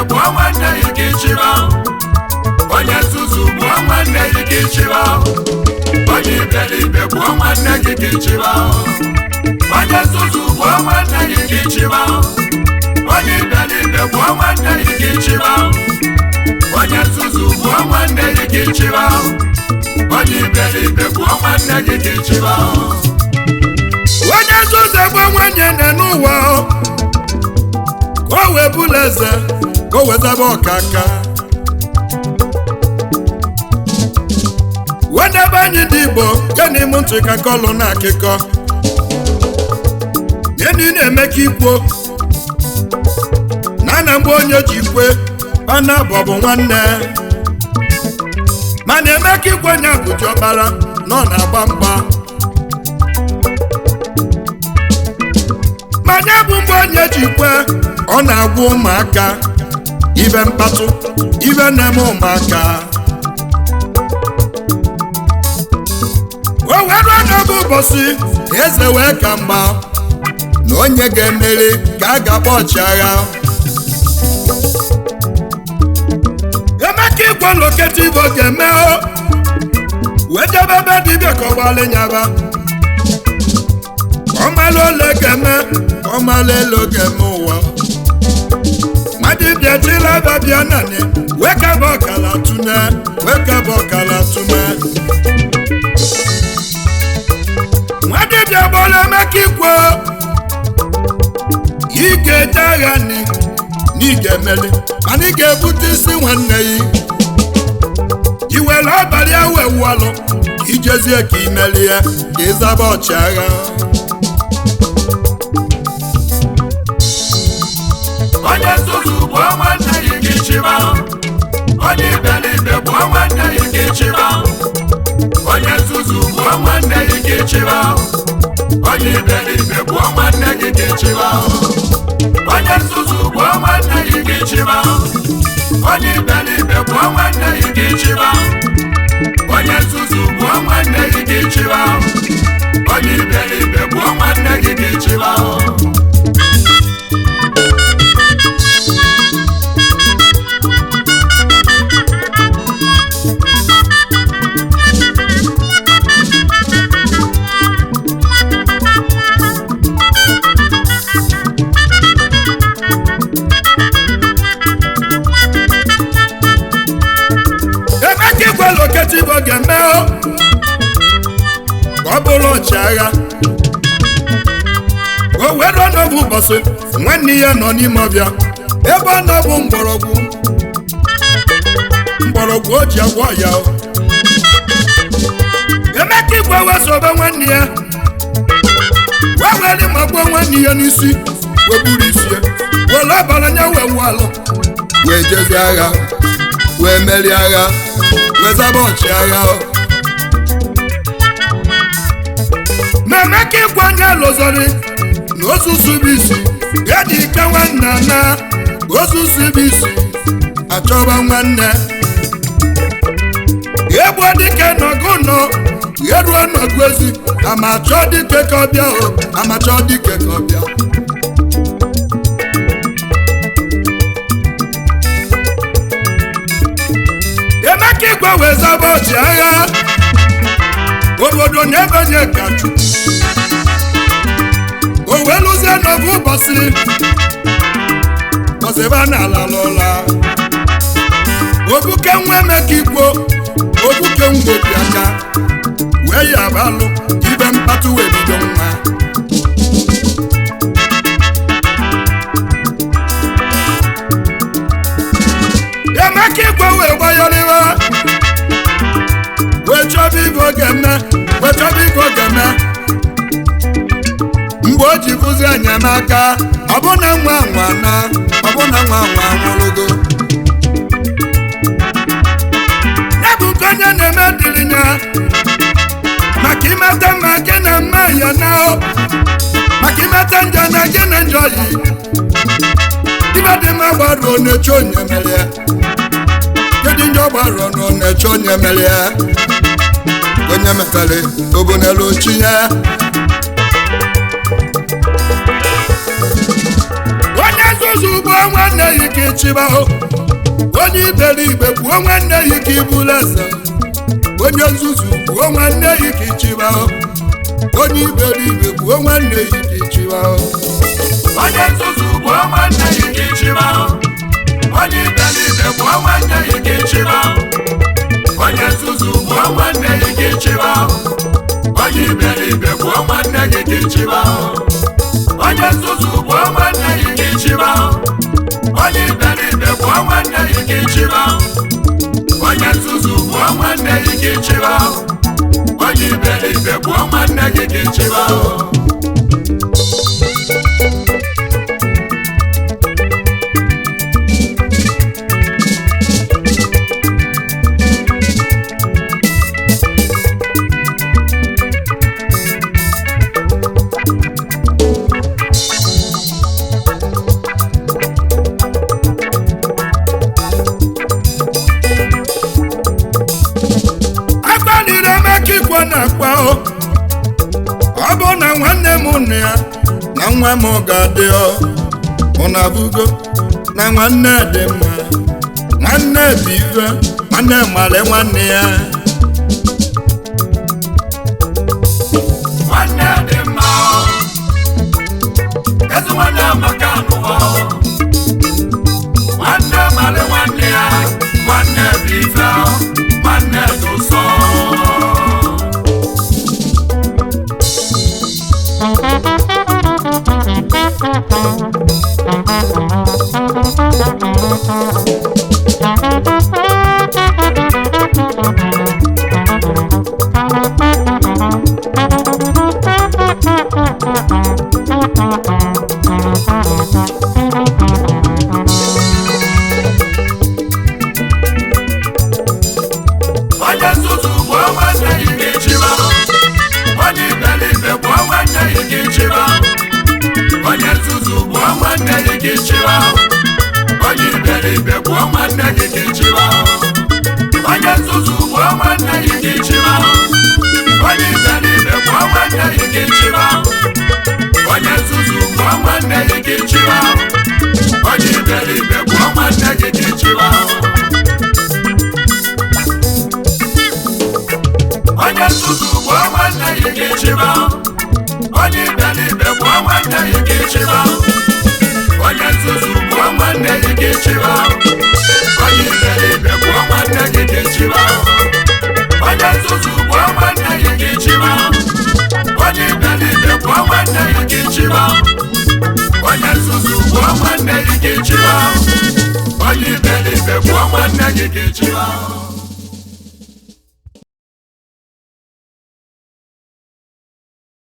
gbuo nwanne gị ka ịchịba. Onye nzuzu gbuo nwanne gị ka ịchịba. Onye iberibe gbuo nwanne gị ka ịchịba. Onye nzuzu gbuo nwanne gị ka ịchịba. Onye iberibe gbuo nwanne gị ka ịchịba. Onye nzuzu gbuo nwanne gị ka ịchịba. Onye iberibe gbuo nwanne gị ka ịchịba. Onye nzuzu egbuo nwanne nne n'ụwa ka o wee bụlụ eze ka o wee zaba ọkaka. Wedebe anyị ndị Igbo ya n'ime ntị ka kọlụ na akịkọ nye ndị na-eme ka ikwo na na mgbe onye ji kwe pana bụ nwanne mana Emeka Igwe nya bụ diọkpara nọ na-agba mgba ma ya bụ mgbe onye ji kwe ọ na-agwa ụmụaka ibe mkpatụ ibe na-eme ụmụaka. O wee ruo n'oge ụbọchị eze wee ka mgba na onye ga-emeri ka a ga-akpọ ọchịagha. Emeka Igwe loketa ibo ga-eme wee jebe ebe dibịa ka ọ gbalị nyaba ka ọ malụ ole ga-eme ka ọ malụ ele ga-eme ụwa. Ma dibịa chilaba bịa nani wee kaba ọkala tune wee kaba ọkala tune. Nwa dibịa gbara Emeka Igwe ị ga-eje agha na ị ga-emeli mana ị ga-ebute isi nwanne gị i were abalị ahụ ewualụ ijezie ka ị merie ka ị zaba ọchịagha. Onye nzuzu gbuo nwanne gị ka ịchịba. Onye iberibe gbuo nwanne gị ka ịchịba. Onye nzuzu gbuo nwanne gị ka ịchịba. Onye iberibe gbuo nwanne gị ka ịchịba. Onye nzuzu gbuo nwanne gị ka ịchịba. Onye iberibe gbuo nwanne gị ka ịchịba. Onye nzuzu gbuo nwanne gị ka ịchịba. Onye iberibe gbuo nwanne gị ka ịchịba. Emeka Igwe loketa ibo ga-eme ka ọ bụrụ ọchịagha. O wee ruo n'oge ụbọchị nwanne ya nọ n'ime ọbịa ebe ọ nọ bụ mgbọrọgwụ mgbọrọgwụ o ji agwọ ya. Emeka Igwe wee sobe nwanne ya wee were ma gbuo nwanne ya n'isi wee buru isi ya were ọbara ya wee wuo alụ wee jezie agha wee merie agha wee zaba ọchịagha. Ma Emeka Igwe onye lụzori na ozuzu bụ isi ya dị ike nwanne na ozuzu bụ isi achọba nwanne egbuo dike nọgụ nọ ya ruo nọgụ ezi ama chọọ dike ka ọ bịa o ama chọọ dike ka ọ bịa. Emeka Igwe wee zaba ọchịagha obodo na-ebenye ka Chukwu o wee lụzie n'oge ụbọchị ọzịba n'ala lụla obuke nwa Emeka Igwe obuke ngwobi aka wee ya abalụ ibe mkpatụ wee bido nwa. Emeka Igwe wee gbayọrịwa wee chọba ibe ọ ga-eme wee chọba ibe ọ ga-eme mgbe o ji bụzi enyemaka ọbụna nwa nwa na ọbụna nwa nwa nwụrụgo. Ya bụ nke onye na-eme dịrị ya maka imeta mma gị na mma ya na maka imeta njọ na gị na njọ yi ibe dị mma gbaruo na-eche onye mere kedu njọ gbaruo na na-eche onye mere onye metara obunelu chi ya. Onye nzuzu gbuo nwanne ya ka ịchịba, onye iberibe gbuo nwanne ya ka ibulu eze. Onye nzuzu gbuo nwanne ya ka ịchịba, onye iberibe gbuo nwanne ya ka ịchịba. Onye nzuzu gbuo nwanne ya ka ịchịba, onye iberibe gbuo nwanne ya ka ịchịba. Onye nzuzu gbuo nwanne ya ka ịchịba, onye iberibe gbuo nwanne ya ka ịchịba. Onye nzuzu gbuo nwanne ya ka ịchịba, onye iberibe gbuo nwanne ya ka ịchịba. Onye nzuzu gbuo nwanne ya ka ịchịba, onye iberibe gbuo nwanne ya ka ịchịba. Akpanire Emeka ikwo na-akpa ọ bụ na nwanne m nụ ya na nwa m ga-adị ọ ụnabugo na nwanne dị mma, nwanne bụ ife, nwanne mara nwanne ya. Nwanne dị mma, ezi nwanne amaka n'ụwa. Nwanne mara nwanne ya, nwanne bụ ife, nwanne dị ụsọ. Onye nzuzu gbuo nwanne ya ka ịchịba, onye iberibe gbuo nwanne ya ka ịchịba. Onye nzuzu gbuo nwanne ya ka ịchịba, onye iberibe gbuo nwanne ya ka ịchịba. Onye nzuzu gbuo nwanne ya ka ịchịba, onye iberibe gbuo nwanne ya ka ịchịba. Onye nzuzu gbuo nwanne ya ka ịchịba, onye iberibe gbuo nwanne ya ka ịchịba. Onye nzuzu gbuo nwanne ya ka ịchịba, onye iberibe gbuo nwanne ya ka ịchịba. Onye nzuzu gbuo nwanne ya ka ịchịba, onye iberibe gbuo nwanne ya ka ịchịba. Onye nzuzu gbuo nwanne ya ka ịchịba, onye iberibe gbuo nwanne ya ka ịchịba. Onye nzuzu gbuo nwanne ya ka ịchịba, onye iberibe gbuo nwanne ya ka ịchịba.